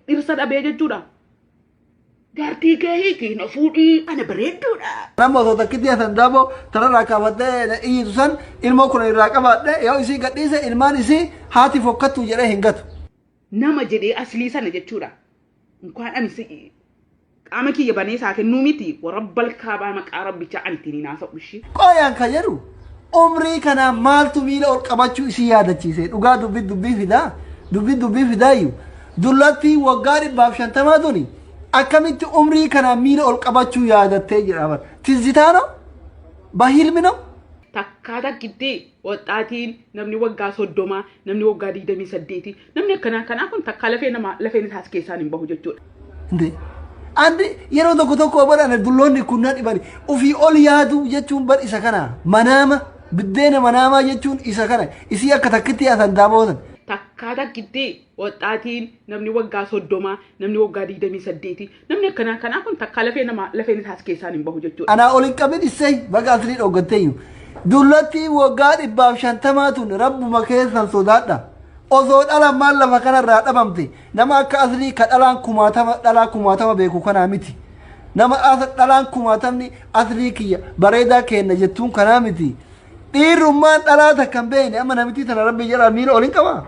Dhirsa dhabee jechuudha. Jaartii kee hiiki na fuudhii ana bareedduudha. Nama osoo takkitti hasan daaboo tanarraa kaafadhee na iyyitu san ilmoo kuna irraa qabaadhe yoo isii gadhiise ilmaan isii haati fokkattu jedhee hin gatu. Nama jedhee aslii sana jechuudha. Inkaan ani si qaama kiyya banee isaa kennuu miti warabbal kaabaa maqaa rabbichaa ani ittiin hin haasa'u ishii. Qoyaan kan jedhu umrii kanaa maaltu miila ol qabachuu isii yaadachiise dhugaa dubbii dubbii fidaa dubbii dubbii fidaayyu dullattii waggaa 150 tuni akkamitti umrii kanaa miila ol qabachuu yaadattee jedha bar tizzitaa no bahilmi no. Takkaa takkitti waxxaatiin namni waggaa 30 namni waggaa 28 namni akkanaa kanaa kun takkaa lafee namaa lafeen isaas keessaan hin bahu jechuudha. Inte andi yeroo tokko tokko bar ana dulloonni kun na dhibani ofii ol yaaduu jechuun bar isa kana manaama biddeena manaamaa jechuun isa kana isii akka takkitti asan daaboosan. Takkaa takkitti waxxaatiin namni waggaa 30 namni waggaa 28 namni akkanaa kanaa kun takkaa lafee namaa lafeen isaas keessaan hin bahu jechuudha. Anaa ol hin qabin issey baga aslii dhooggatteeyyu. Dullattii waggaa 150 tun rabbuma keessan sodaadha. Osoo dhalaan maal lafa kanarraa dhabamte nama akka aslii ka dhalaan kumaatama dhalaa kumaatama beeku kanaa miti. Nama dhalaan kumaatamni aslii kiyya bareedaa keenna jettuun kanaa miti. Dhiirrummaan dhalaa takka hin beekne amma namittii tana rabbi jedhaa miila ol hin qabaa.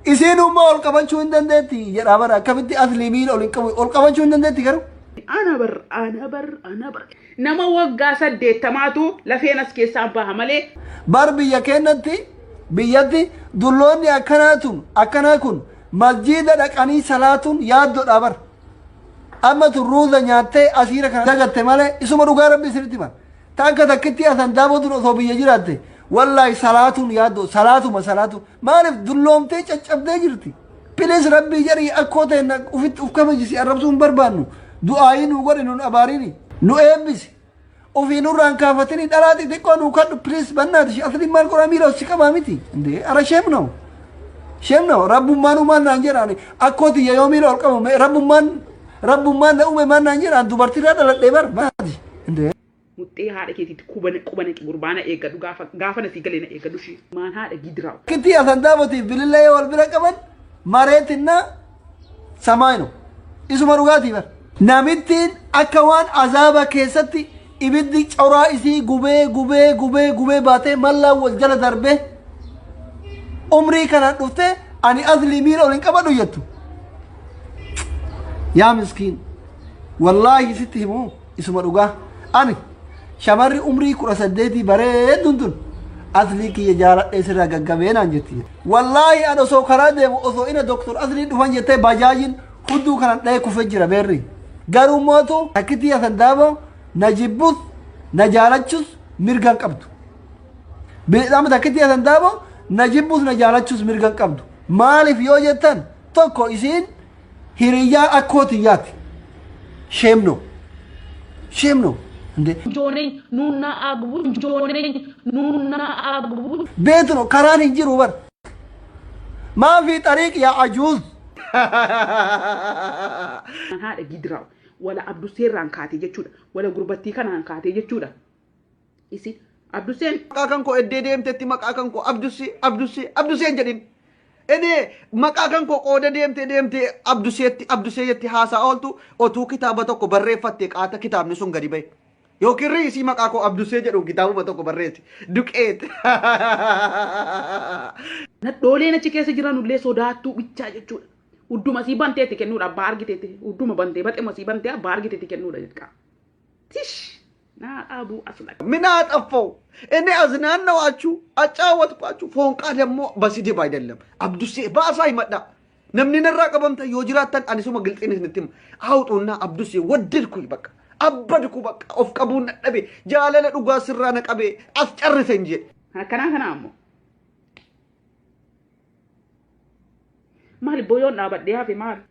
Isiin ummaa ol qabachuu hin dandeetti jedhaa bara akkamitti aslii miila ol hin qabu ol qabachuu hin dandeetti garuu. Ana bar ana bar ana bar nama waggaa 80tu lafeen as keessaa baha malee. Bar biyya keenyatti biyyatti dulloonni akkanaa tun akkanaa kun masjiida dhaqanii salaatuun yaaddoodha bar. Amma tun ruuza nyaattee asiira kana dagatte malee isuma dhugaa rabbi isinitti hima. Ta akka takkitti asan daaboo tun osoo biyya jiraatte wallaahi salaatuun yaaddoo salaatuma salaatu maaliif dulloomtee caccabdee jirti. Pilis rabbii jedhii akkoo ta'e na ufitti uf kabajisi arrabsuu hin barbaannu du'aayii nuu godhi nun abaarini nu eebbisi ufii nurraan kaafatini dhalaa xixiqqoo nuu kadhu pilis bannaati shi asliin maal godhaa miila si qabaa miti indee ara sheem noo sheem noo rabbummaan uumaan naan jedhaan akkoo tiyya yoo miila ol qabu rabbummaan rabbummaan na uume maal naan jedhaan dubartiirraa dhaladhee bar maati indee. Muxxee haadha keetiitti kuba quba naqi gurbaa na eeggadhu gaafa gaafa na sii galee na eeggadhu ishii maan haadha gidiraaw. Kittii Hasan Daabotiif bilillee yoo wal bira qaban mareetinna samaayno. Isuma dhugaatii bar. Namittiin akka waan azaaba keessatti ibiddi coraa isii gubee gubee gubee gubee baatee mallaan wal jala darbee umrii kanaan dhuftee ani aslii miila ol hin qabadhu jettu. Yaa miskiin wallaahi sitti himu Isuma dhugaa. Ani shamarri umrii 18 bareedduun tun aslii kiyya jaaladhee sirraa gaggabee naan jetti. Wallaahi an osoo karaa deemu osoo ina doktor aslii dhufan jettee bajaajin hudduu kanan dhahee kufee jira beerri. Garuu mootu takkitii Hasan Daaboo na jibbus na jaalachus mirga hin qabdu. Amma takkitii Hasan Daaboo na jibbus na jaalachus mirga hin qabdu. Maaliif yoo jettan tokko isiin Hiriyyaa akkoo tiyyaati. Shame no. Shame no. Nde. Jooneen nuunnaa agbu jooneen nuunnaa agbu. Beetno karaan hin jiru bar. Maa fi xariiq yaa ajuuz. Haadha gidiraaw wala abduseerraan kaatee jechuudha wala gurbattii kanaan kaatee jechuudha. Isin Abduseen. Maqaa kan koo eddee deemtetti maqaa kan koo Abdussee Abdussee Abdussee hin jedhin. Enee maqaa kan koo qooda deemtee deemtee Abduseetti Abdusee jetti haasaa ooltu otuu kitaaba tokko barreeffatte qaata kitaabni sun gadi bahe. Yookiin riisii maqaa koo Abdusee jedhuun kitaabuma tokko barreessi. Duqeet. Nadhooleen achi keessa jiranullee sodaattuu bichaa jechuudha. Udduma sii banteetti kennuudha abbaa argiteetti. Udduma bantee baxema sii bantee abbaa argiteetti kennuudha jechuudha. Tish! Naa dhaabuu aslak. ምን አጠፋው? እኔ አዝናናዋችሁ፣ አጫወትኳችሁ። ፎንቃ ደግሞ በስድብ አይደለም። አብዱሴ ባሳ ይመጣ namni narraa qabamta yoo jiraattan ani suma gilxiin isinitti hima haawxuunna abdusee waddidku bakka abbadku bakka of qabuun dadhabe jaalala dhugaa sirraa na qabe as carrise hin jedhe. Akkanaa kana ammoo. Maali boyoon dhaabadhee hafe maali?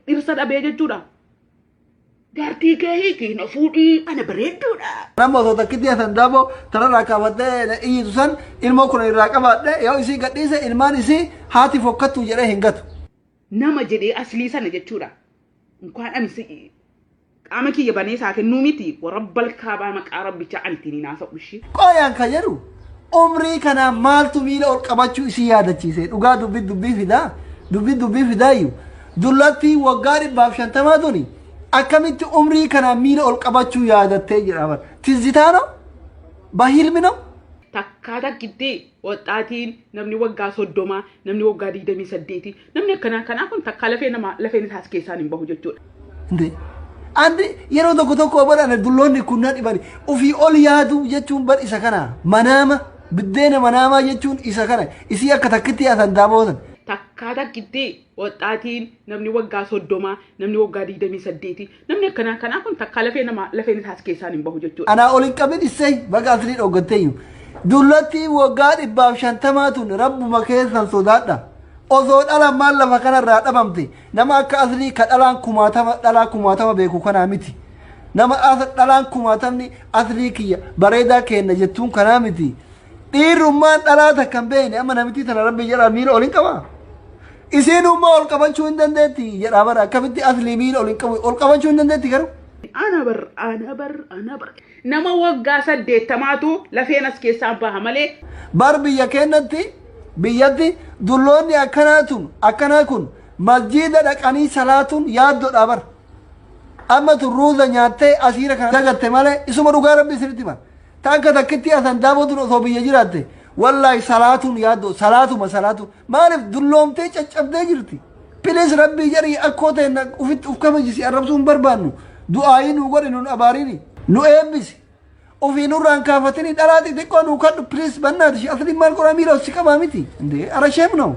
Dhirsa dhabee jechuudha. Jaartii kee hiiki na fuudhii ana bareedduudha. Nama osoo takkitti hasan daaboo tanarraa kaafadhee na iyyitu san ilmoo kuna irraa qabaadhe yoo isii gadhiise ilmaan isii haati fokkattu jedhee hin gatu. Nama jedhee aslii sana jechuudha. Inkaan ani qaama kiyya banee isaa kennuu miti warra balkaabaa maqaa rabbichaa ani ittiin hin haasa'u ishii. Qoyaan kan jedhu umrii kanaa maaltu miila ol qabachuu isii yaadachiise? Dhugaa dubbii dubbii fidaa, dubbii dubbii fidaayyuu. Dullattii waggaa 150 tuni akkamitti umrii kanaa miila ol qabachuu yaadattee jedha bara. Tizzitaa no? Bahilmi no? Takkaa takkitti waxxaatiin namni waggaa 30, namni waggaa 28, namni akkanaa kanaa kun takkaa lafee namaa lafeen isaas keessaan hin bahu jechuudha. Inte. Andi yeroo tokko tokko bara ana dulloonni kun na dhibani. Ofii ol yaaduu jechuun bar isa kana. Manaama biddeena manaamaa jechuun isa kana. Isii akka takkitti asan daaboosan. Takkaa takkitti waxxaatiin namni waggaa 30, namni waggaa 28, namni akkanaa kanaa kun takkaa lafee namaa lafeen isaas keessaan hin bahu jechuudha. Anaa ol hin qabin issee baga asirrii dhooggatteeyyu. Dullattii waggaa 150 tun rabbuma keessan sodaadha. Osoo dhalaan maal lafa kanarraa dhabamte, nama akka aslii ka dhalaan kumaatama dhalaa kumaatama beeku kanaa miti. Nama dhalaan kumaatamni aslii kiyya bareedaa keenna jettuun kanaa miti. Dhiirrummaan dhalaa takka hin beekne amma namittii tana rabbi jedhaa miila ol hin qabaa? Isiin ummaa ol qabachuu hin dandeetti jedhaa bara, akkamitti aslii miila ol hin qabu, ol qabachuu hin dandeetti garuu? Ana bar, ana bar, ana bar. Nama waggaa 80tu lafeen as keessaa baha malee. Bar biyya keenyatti biyyatti dulloonni akkanaa tun akkanaa kun masjiida dhaqanii salaatuun yaaddoodha bar. Amma tun ruuza nyaattee asiira kana dagatte malee, isuma dhugaa rabbi isinitti hima. Ta akka takkitti asan daaboo tun osoo biyya jiraatte, wallaahi salaatuun yaaddoo, salaatuma salaatu, maaliif dulloomtee caccabdee jirti. Please rabbii jedhii akkoo ta'e ufitti uf kabajisi, arrabsuu hin barbaannu. Du'aayii nuu godhi, nun abaarini. Nu eebbisi. Ofii nurraan kaafatini dhalaa xixiqqoo nuu kadhu please, bannaati shi asliin maal godhaa miila si qabaa miti. Indee ara shame no.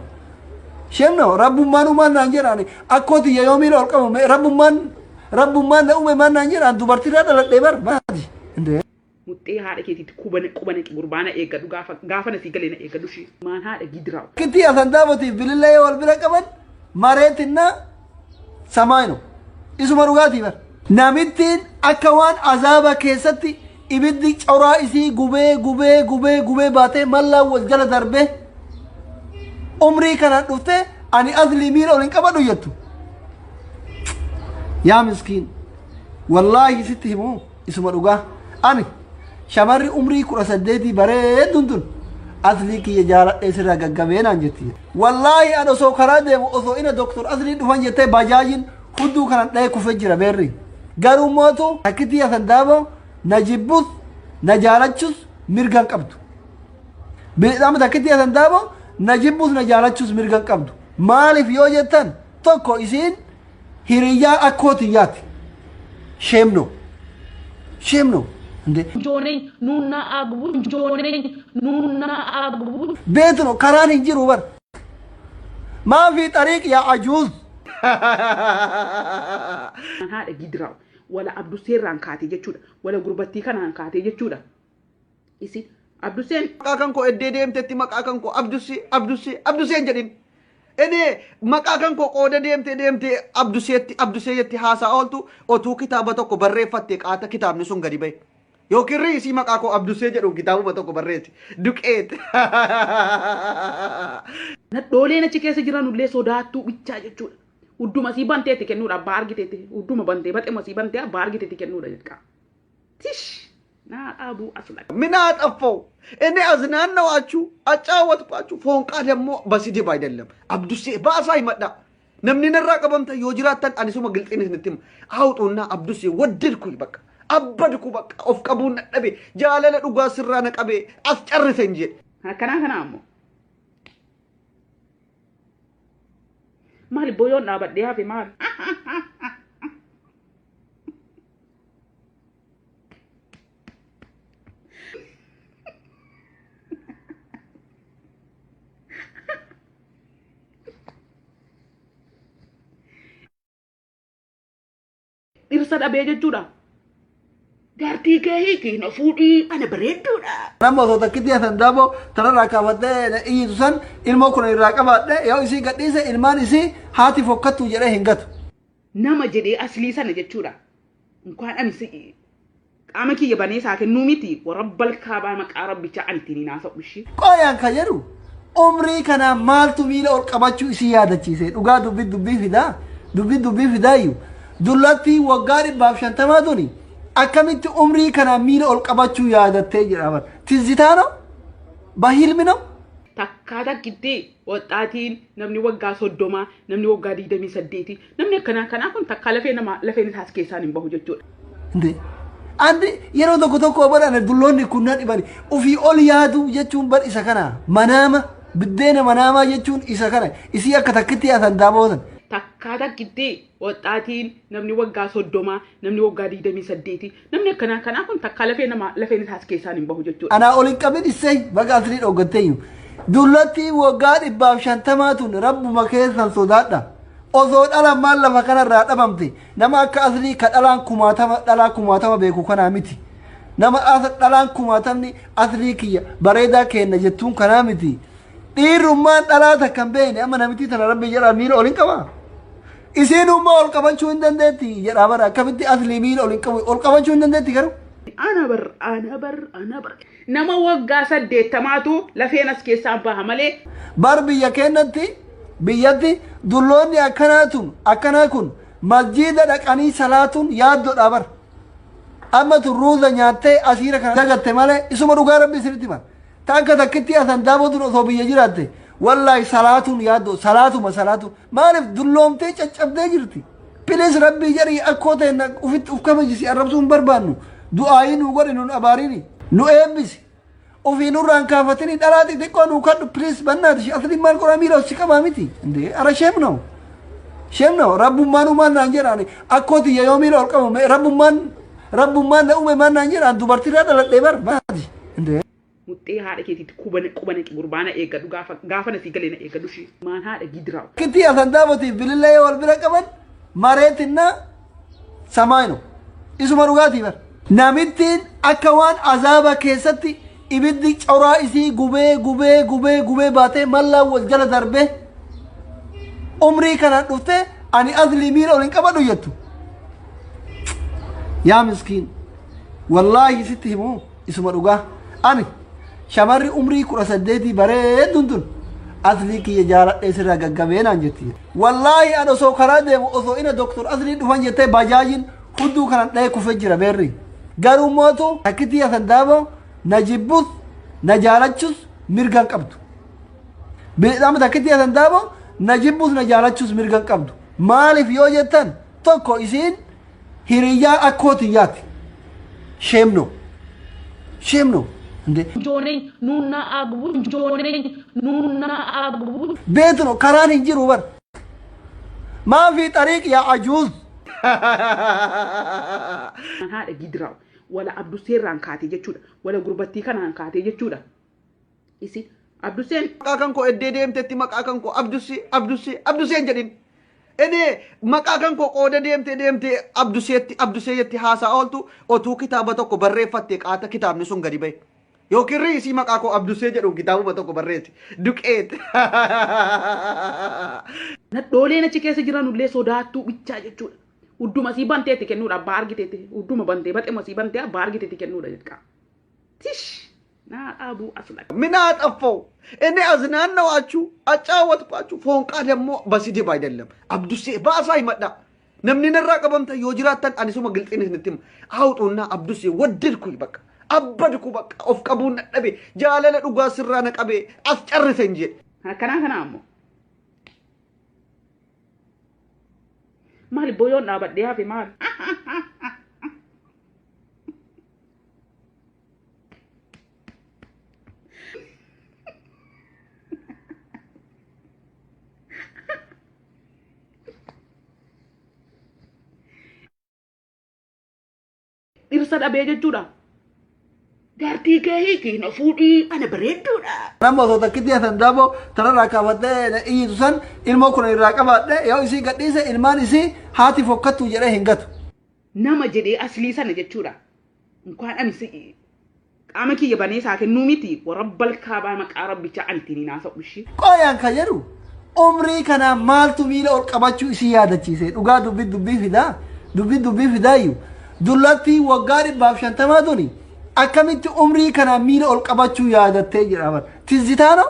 Shame no, rabbummaan uumaan naan jedhaan akkoo tiyya yoo miila ol qabu rabbummaan na uume maal naan jedhaan, dubartiirraa dhaladhee bar maati. Indee. Muxxee haadha keetiitti kubana quba naqi, gurbaana eeggadhu, gaafa gaafa nasii galee na eeggadhu ishee. Maan haadha gidiraa. Kittii asan daabotiif bilillee yoo wal bira qaban mareetinna samaayino. Isuma dhugaatii bar. Namittiin akka waan azaaba keessatti ibiddi coraa isii gubee gubee gubee gubee baatee mallaan wal jala darbee umrii kanaan dhuftee ani aslii miila ol hin qabadhu jettu. Yaa miskiin, wallaahi sitti himu, isuma dhugaa, ani shamarri umrii 18 bareedduun tun aslii kiyya jaaladhee sirraa gaggabee naan jetti. Wallaahi an osoo karaa deemu osoo ina doktor aslii dhufan jettee bajaajin hudduu kanan dhahee kufee jira beerri. Garuu mootu takkitii asan daaboo na jibbus na jaalachus mirga hin qabdu. Amma takkitii asan daaboo na jibbus na jaalachus mirga hin qabdu. Maaliif yoo jettan, tokko isiin hiriyyaa akkoo tiyyaati. Shame no. Shame no. Nde. Jooneen nuunna agbu, jooneen nuunna agbu. Beetno karaan hin jiru bar. Maa fi xariiq yaa ajuuz. Haadha gidiraa wala abduseerraan kaatee jechuudha. Wala gurbattii kanaan kaatee jechuudha. Isin abduseen. Maqaa kan koo eddee deemtetti maqaa kan koo Abdusee, Abdusee, Abduseen jedhin. Enee maqaa kan koo qooda deemtee deemtee Abduseetti Abdusee jetti haasaa ooltu, otuu kitaaba tokko barreeffatte qaata kitaabni sun gadi bahe. Yookiin riisii maqaa koo Abdusee jedhuun kitaabuma tokko barreessi. Duqeet. Nadhooleen achi keessa jiran illee sodaattuu bichaa jechuudha. Udduma sii banteetti kennuudha abbaa argiteetti. Udduma bantee baxema sii bantee abbaa argiteetti kennuudha jechuudha. Tish naa dhaabuu asla. ምን አጠፋው? እኔ አዝናናዋችሁ፣ አጫወትኳችሁ። ፎንቃ ደግሞ በስድብ አይደለም። አብዱሴ ባሳ ይመጣ namni narraa qabamta yoo jiraattan ani suma gilxiin isinitti hima. Awxuunna Abdusee waddedku bakka abbadku bakka of qabuun dadhabe, jaalala dhugaa sirraa na qabe as carrisen jedhe. Akkanaa kana ammoo. Maali boyoon dhaabadhee hafe maali? Dhirsa dhabee jechuudha. Jaartii kee hiiki na fuudhii, ana bareedduudha. Nama osoo takkitti hasan daaboo tanarraa kaafadhee na iyyitu san ilmoo kun irraa qabaadhe, yoo isii gadhiise ilmaan isii haati fokkattuu jedhee hin gatu. Nama jedhee aslii sana jechuudha. Inkaan ani qaama kiyya banee isaa kennuu miti warra balkaabaa maqaa rabbichaa ani ittiin hin haasa'u ishii. Qoyaan kan jedhu Umrii kanaan maaltu miila ol qabachuu isii yaadachiise? Dhugaa dubbi dubbii fidaa, dubbi dubbii fidaayyuu. Dullattii waggaa 150 tuni akkamitti umrii kanaan miila ol qabachuu yaadattee jedha bar. Tizzitaa ነው? በህልም ነው? Takkaa takkitti waxxaatiin namni waggaa 30, namni waggaa 28, namni akkanaa kanaa kun takkaa lafee nama lafeen isaas keessaan hin bahu jechuudha. እንዴ አንድ yeroo tokko tokko bara dulloonni kun na dhibani. Ufii ol yaaduu jechuun bar isa kana, manaama biddeena manaamaa jechuun isa kana, isii akka takkitti asan daabootan. Takkaa takkitti waxxaatiin namni waggaa 30, namni waggaa 28, namni akkanaa kanaa kun takkaa lafee nama lafeen isaas keessaan hin bahu jechuudha. Anaa ol hin qabin issee baga asirrii dhooggatteeyyu. Dullattii waggaa 150 tun rabbuma keessan sodaadha. Osoo dhalaan maal lafa kanarraa dhabamte, nama akka aslii ka dhalaan kumaatama dhalaa kumaatama beeku kanaa miti. Nama dhalaan kumaatamni aslii kiyya bareedaa kenna jettuun kanaa miti. Dhiirummaan dhalaa takka hin beekne amma namitti tana rabbi jedhaa miila ol hin qabaa. Isiin ummaa ol qabachuu hin dandeetti jedhaa bara, akkamitti aslii miila ol hin qabu, ol qabachuu hin dandeetti garuu. Ana bar, ana bar, ana bar. Nama waggaa 80tu lafeen as keessaan baha malee. Bar biyya keenyatti biyyatti dulloonni akkanaa tun akkanaa kun masjiida dhaqanii salaatuun yaaddoodha bar. Amma tun ruuza nyaattee asiira kana dagatte malee isuma dhugaa rabbi isinitti hima. Ta akka takkitti asan daabotun osoo biyya jiraatte wallaahi salaatuun yaaddoo, salaatuma salaatu, maaliif dulloomtee caccabdee jirti. Pilis rabbii jedhii akkoo ta'e ufitti uf kabajisi, arrabsuu hin barbaannu. Du'aayii nu godhi, nun abaarini, nu eebbisi. Ofii nurraan kaafatini dhalaa xixiqqoo nuu kadhu please bannaati. Asli maal godhaa miila si qabaa miti? እንዴ ኧረ shame ነው, shame ነው. Rabbummaan uumaan naan jedhaan akkoo tiyya yoo miila ol qabu rabbummaan rabbummaan na uume maal naan jedhaan, dubartiirraa dhaladhee bar maati? እንዴ Muxxee haadha keetiitti quba naqi gurbaana eeggadhu, gaafa gaafa nasii galee na eeggadhu ishee. Maan haadha gidiraa. Kitti asan daabotiif bilillee yoo wal bira qaban mareetinna samaay ነው. Isuma dhugaatii bar. Namittiin akka waan azaaba keessatti ibiddi coraa isii gubee gubee gubee gubee baatee mallaa wal jala darbee umrii kanaan dhuftee ani aslii miila ol hin qabadhu jettu. Yaa miskiin, wallaahi sitti himu, isuma dhugaa, ani shamarri umrii 18 bareedduun tun aslii kiyya jaaladhee sirraa gaggabee naan jetti. Wallaahi ani osoo karaa deemu osoo ina doktor aslii dhufan jettee bajaajin hudduu kanan dhahee kufee jira beerri. Garuu mootu takkitii asan daaboo na jibbus na jaalachus mirga hin qabdu. Amma takkitii asan daaboo na jibbus na jaalachus mirga hin qabdu. Maaliif yoo jettan, tokko isiin hiriyyaa akkoo tiyyaati. Shame ነው. Shame ነው. እንዴ Jooneen nuunna agbu, jooneen nuunna agbu. ቤት ነው karaan hin jiru bar. Maafi xariiq yaa ajuuz. Maan haadha gidiraa. Wala Abduseerraan kaatee jechuudha. Wala gurbattii kanaan kaatee jechuudha. Isi Abduseen Maqaa kan koo eddee deemtetti maqaa kan koo Abdusee, Abdusee, Abduseen jedhin. Inni maqaa kan koo qooda deemtee deemtee Abduseetti Abdusee jetti haasaa ooltu otuu kitaaba tokko barreeffatte qaata kitaabni sun gadi bahe. Yookiin riisii maqaa koo Abdusee jedhu kitaabuma tokko barreessi. Duqeet. Nadhooleen achi keessa jiran illee sodaattuu bichaa jechuudha. Udduma sii banteetti kennuudha abbaa argiteetti. Udduma bantee baxema sii bantee abbaa argiteetti kennuudha jechuudha. Tish naa dhaabuu asla. ምን አጠፋው? እኔ አዝናናዋችሁ፣ አጫወትኳችሁ። ፎንቃ ደግሞ በስድብ አይደለም። አብዱሴ ባሳ ይመጣ namni narraa qabamta yoo jiraattan ani suma gilxiin isinitti hima. Awxuunna Abdusee ወደድኩኝ በቃ አበድኩ በቃ of qabuun dadhabe, jaalala dhugaa sirraa na qabe as carrisen jedhe. Akkanaa kana ammoo. Maali boyoon dhaabadhee hafe maal? Dhirsa dhabee jechuudha. Jaartii kee hiiki na fuudhii ana bareedduudha. Nama osoo takkitti hasan daaboo tanarraa kaafadhee na iyyitu san ilmoo kun irraa qabaadhe yoo isii gadhiise ilmaan isii haati fokkattu jedhee hin gatu. Nama jedhee aslii sana jechuudha. Inkaan ani qaama kiyya banee isaa kennuu miti warra balkaabaa maqaa rabbichaa ani ittiin hin haasa'u ishii. Qoyaan ka jedhu umrii kanaan maaltu miila ol qabachuu isii yaadachiise? Dhugaa dubbi dubbii fidaa, dubbi dubbii fidaayyuu. Dullattii waggaa 150 tuni akkamitti umrii kanaan miila ol qabachuu yaadattee jedha bar. Tizzitaa ነው?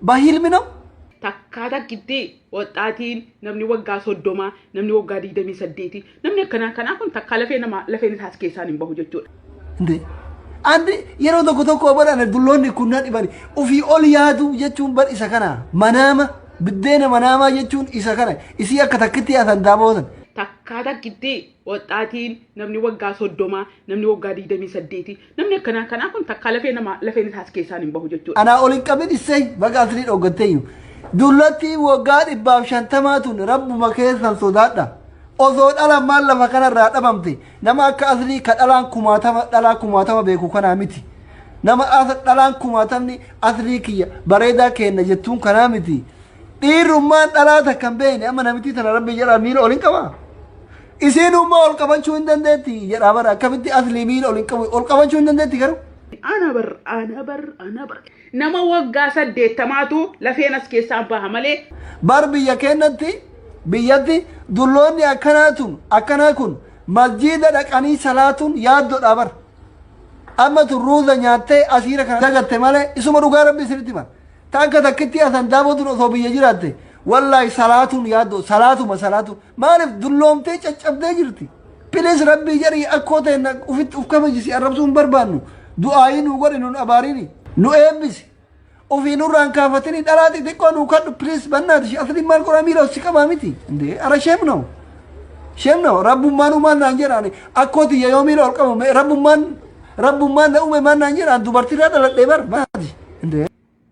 በህልም ነው። Takkaa takkitti waxxaatiin namni waggaa 30, namni waggaa 28, namni akkanaa kanaa kun takkaa lafee nama lafeen isaas keessaan hin bahu jechuudha. እንዴ አንድ yeroo tokko tokko bara dulloonni kun na dhibani ofii ol yaadu jechuun bar isa kana manaama biddeena manaamaa jechuun isa kana isii akka takkitti asan daabootan. Takkaa takkitti waxxaatiin namni waggaa 30, namni waggaa 28, namni akkanaa kanaa kun takkaa lafee nama lafeen isaas keessaan hin bahu jechuudha. Anaa ol hin qabin issee baga asirrii dhooggatteeyyu. Dullattii waggaa 150 tun rabbuma keessan sodaadha. Osoo dhalaan maal lafa kanarraa dhabamte nama akka aslii ka dhalaan kumaatama dhalaa kumaatama beeku kanaa miti. Nama dhalaan kumaatamni aslii kiyya bareedaa kenna jettuun kanaa miti. Dhiirummaan dhalaa takka hin beekne amma namitti tana rabbi jedhaa miila ol hin qabaa. Isiin ummaa ol qabachuu hin dandeetti jedhaa bara akkamitti aslii miila ol hin qabu ol qabachuu hin dandeetti garuu. Ana bar ana bar ana bar nama waggaa 80tu lafeen as keessaan baha malee. Bar biyya keenyatti biyyatti dulloonni akkanaa tun akkanaa kun masjiida dhaqanii salaatuun yaaddoodha bar. Amma tun ruuza nyaattee asiira kana dagatte malee isuma dhugaa rabbi isinitti hima. Ta akka takkitti asan daabotun osoo biyya jiraatte wallaahi salaatuun yaaddoo salaatuma salaatu maaliif dulloomtee caccabdee jirti. Please rabbii jedhii akkoo ta'e ufitti uf kabajisi arrabsuu hin barbaannu. Du'aayii nu godhi nun abaariini nu eebbisi. Ofii nurraan kaafatini dhalaa xixiqqoo nu kadhu please bannaati asliin maal godhaa miila si qabaa miti. እንዴ ኧረ shame ነው shame ነው rabbummaan uumaan naan jedhaan akkoo tiyya yoo miila ol qabu rabbummaan rabbummaan na uume maal naan jedhaan dubartiirraa dhaladhee bar maati. እንዴ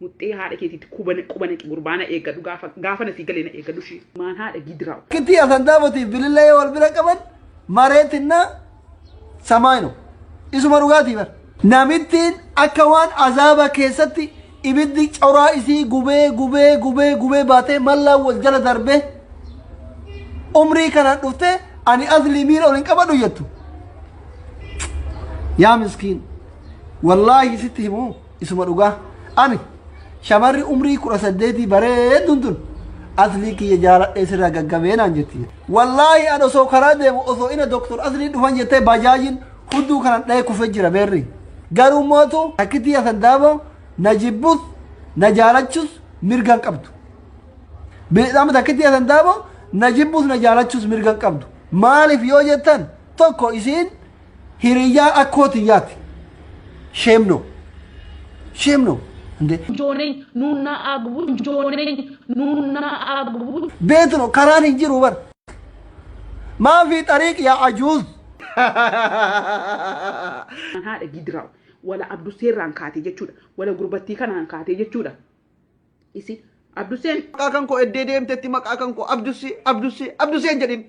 Muxxee haadha keetiitti kubana quba naqi gurbaana eeggadhu gaafa gaafa nasii galee na eeggadhu ishee maan haadha gidiraa. Kittii asan daabotiif bilillee yoo wal bira qaban mareetinna samaay ነው. Isuma dhugaatii bar. Namittiin akka waan azaaba keessatti ibiddi coraa isii gubee gubee gubee gubee baatee mallaa wal jala darbee umrii kanaan dhuftee ani aslii miila ol hin qabadhu jettu. Yaa miskiin wallaahi sitti himu isuma dhugaa ani shamarri umrii 18 bareedduun tun aslii kiyya jaaladhee sirraa gaggabee naan jetti. Wallaahi ani osoo karaa deemu osoo ina doktor aslii dhufan jettee bajaajin hudduu kanan dhahee kufee jira beerri. Garuu mootu takkitii asan daaboo na jibbus na jaalachus mirga hin qabdu. Amma takkitii asan daaboo na jibbus na jaalachus mirga hin qabdu. Maaliif yoo jettan tokko isiin hiriyyaa akkoo tiyyaati. Shame ነው. Shame ነው. እንዴ Jooneen nuunna agbu jooneen nuunna agbu. ቤት ነው karaan hin jiru bar. ما في طريق يا عجوز. Haadha gidiraa wala abduseerraan kaatee jechuudha wala gurbattii kanaan kaatee jechuudha. Isin abduseen Maqaa kan koo eddee deemtetti maqaa kan koo Abdusee Abdusee Abduseen jedhin.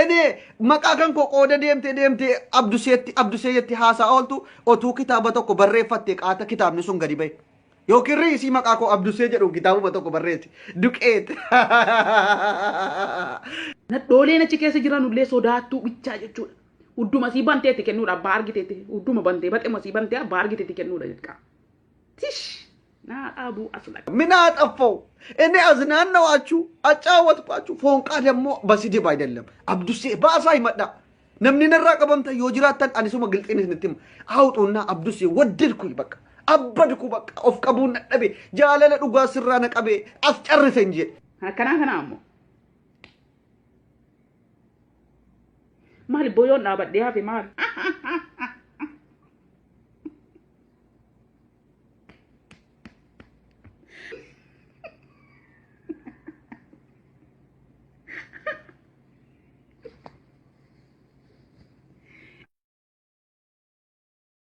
Inni maqaa kan koo qooda deemtee deemtee Abduseetti Abdusee jetti haasaa ooltu otuu kitaaba tokko barreeffatte qaata kitaabni sun gadi bahe. Yookiin riisii maqaa koo Abdusee jedhu kitaabuma tokko barreessi. Duqeet. Nadhooleen achi keessa jiran illee sodaattuu bichaa jechuudha. Hudduma sii banteetti kennuudha abbaa argiteetti hudduma bantee baxema sii bantee abbaa argiteetti kennuudha jechuudha. Tish naa dhaabuu asla. ምን አጠፋው? እኔ አዝናናዋችሁ፣ አጫወትኳችሁ። ፎንቃ ደግሞ በስድብ አይደለም። አብዱሴ ባሳ ይመጣ namni narraa qabamta yoo jiraattan ani suma gilxiin isinitti hima. Awxuunna Abdusee ወደድኩኝ በቃ አበድኩ በቃ of qabuun dadhabe jaalala dhugaa sirraa na qabe as carrisen jedhe. Akkanaa kana ammoo. Maali boyoon dhaabadhee hafe maali?